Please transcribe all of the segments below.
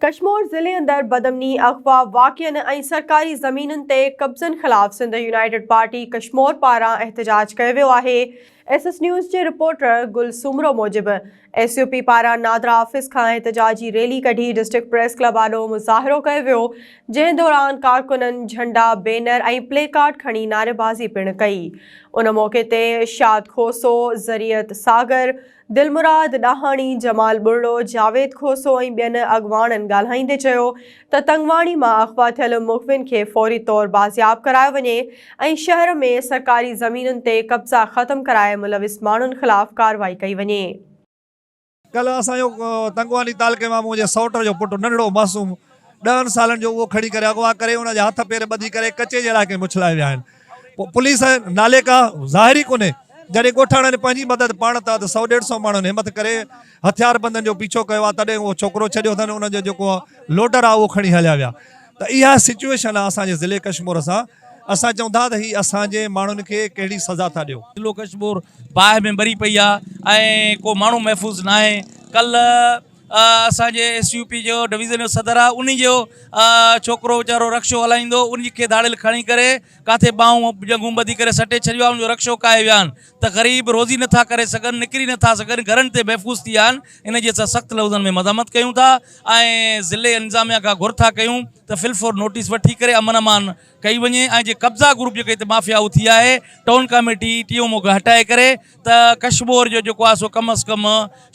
ڪشمور ضلعي اندر بدامني، اغوا واقعن ۽ سرڪاري زمينن تي قبضن خلاف سنڌ يونائيٽيڊ پارٽي ڪشمور پاران احتجاج ڪيو ويو آهي. ايس ايس نيوز جي رپورٽر گل سومرو موجب ايس يو پي پاران نادرا آفيس کان احتجاجي ريلي ڪڍي ڊسٽرڪٽ پريس ڪلب آڏو مظاهرو ڪيو ويو جنهن دوران ڪارڪنن جهنڊا، بينر ۽ پلي ڪارڊ کڻي نعريبازي پڻ ڪئي. ان موقعي تي شاد کوسو، ذريعت ساگر، دلمراد ڏاهاڻي، جمال ٻرڙو، جاويد کوسو ۽ ٻين اڳواڻن ڳالهائيندي چيو ته تنگواڻي مان اغوا ٿيل مغوين کي فوري طور بازياب ڪرايو وڃي ۽ شهر ۾ سرڪاري زمينن تي قبضا ختم ڪرائي ملوث ماڻهن خلاف ڪارروائي ڪئي وڃي. ڪلهه اسان جو تنگواني تعلقي مان منهنجي سئوٽ جو پٽ ننڍڙو معصوم ڏهن سالن جو اهو کڻي ڪري اغوا ڪري ان جا هٿ پير ٻڌي ڪري ڪچي جي علائقي ۾ اڇلائي ويا آهن. پوء پوليس نالي ڪا ظاهر ئي ڪونهي. جڏهن ڳوٺاڻن پنهنجي مدد پاڻ تحت سئو ڏيڍ سئو ماڻهن همٿ ڪري هٿياربندن جو پيڇو ڪيو آهي تڏهن اهو ڇوڪرو ڇڏيو اٿن ان جو جيڪو لوڊر آهي اهو کڻي هليا ويا ته اها سچوئيشن آهي اسان جي ضلعي ڪشمور سان اسان چئون ٿا ته هي اسان جي ماڻهن کي ڪهڙي سزا ٿا ڏيو. ضلعو ڪشمور باهه ۾ ٻري پئي آهي ۽ ڪو ماڻهو محفوظ ناهي ڪلهه اسان جي ايس يو پي جو ڊويزن جو صدر آ انهي جو ڇوڪرو ويچارو رڪشو هلائيندو انهي کي ڌاڙيل کڻي ڪري ڪاٿي ٻانهون ڄنگهون ٻڌي ڪري سٽي ڇڏيو آ ان جو رڪشو ڪاهي ويا آهن ته غريب روزي نٿا ڪري سگهن نڪري نٿا سگهن گهرن تي محفوظ ٿي ويا آهن ان جي اسان سخت لفظن ۾ مذمت ڪيون ٿا ۽ ضلعي انتظاميا کان گهر ٿا ڪيون ته في الفور نوٽيس وٺي ڪري امن امان ڪئي وڃي ۽ جي قبضا گروپ جيڪي هتي مافيا اٿي آهي ٽائون ڪاميٽي ٽيون موقعو هٽائي ڪري ته ڪشمور جو جيڪو آهي سو ڪم از ڪم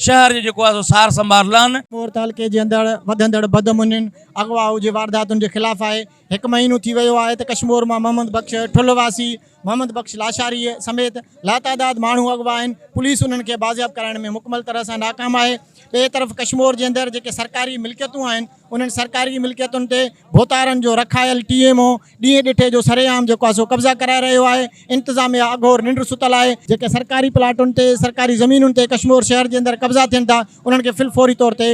شهر جو جيڪو آهي سو سار سنڀار لهن. ڪشمور تعلقي جي اندڙ وڌندڙ بدامنين، اغوا جي وارداتن جي خلاف آهي. هڪ مهينو ٿي ويو آهي ته ڪشمور مان محمد بخش ٺلهه واسي محمد بخش لاشاري سميت لاتعداد ماڻهو اغوا آهن، پوليس انهن کي بازياب ڪرائڻ ۾ مڪمل طرح سان ناڪام آهي. ٻئي طرف ڪشمور جي اندر جيڪي سرڪاري ملڪيتون آهن انهن سرڪاري ملڪيتن تي ڀوتارن جو رکايل ٽي ايم او ڏينهن ڏٺي جو سرعام جيڪو آهي سو قبضا ڪرائي رهيو آهي، انتظاميا اگهور ننڊ ستل آهي. جيڪي سرڪاري پلاٽن تي سرڪاري زمينن تي ڪشمور شهر جي اندر قبضا ٿين ٿا انهن کي في الفوري طور تي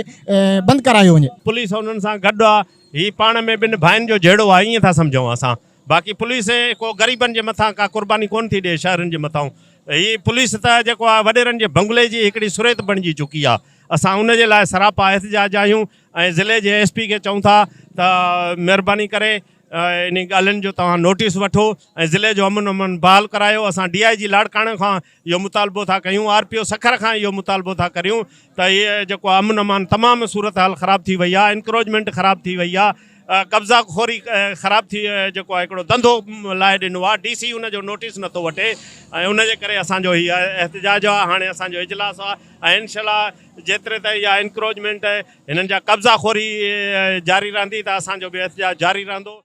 بند ڪرايو وڃي. پوليس انهن سان گڏ آ هي پاڻ ۾ ٻن ڀائين جو جهيڙو آ ائين ٿا سمجهون اسان باقي پوليس ڪو غريبن جي مٿان ڪا قرباني ڪون ٿي ڏي شهرين جي مٿان هي پوليس ته جيڪو آ وڏيرن جي بنگلي جي هڪڙي سريت بڻجي چڪي آ اسان ان جي لاء سراپا احتجاج آهيون ۽ ضلعي جي ايس پي کي چئون ٿا ته مهرباني ڪري انهي ڳالهين جو توهان نوٽيس وٺو ۽ ضلعي جو امن امان بحال ڪرايو اسان ڊي I جي لاڙڪاڻي کان اهو مطالبو ٿا ڪيون آر پي او سکر کان اهو مطالبو ٿا ڪريون ته هي جيڪو امن امان تمام صورتحال خراب ٿي وئي آهي انڪروچمينٽ خراب ٿي وئي آهي قبضا خوري خراب ٿي جيڪو آهي هڪڙو ڌنڌو لاهي ڏنو آهي ڊي سي ان جو نوٽيس نٿو وٺي ۽ ان جي ڪري اسان جو هي احتجاج آهي هاڻي اسان جو اجلاس آهي ۽ انشاء الله جيتري تائين اها انڪروچمينٽ هنن جا قبضا خوري جاري رهندي ته اسان جو به احتجاج جاري رهندو.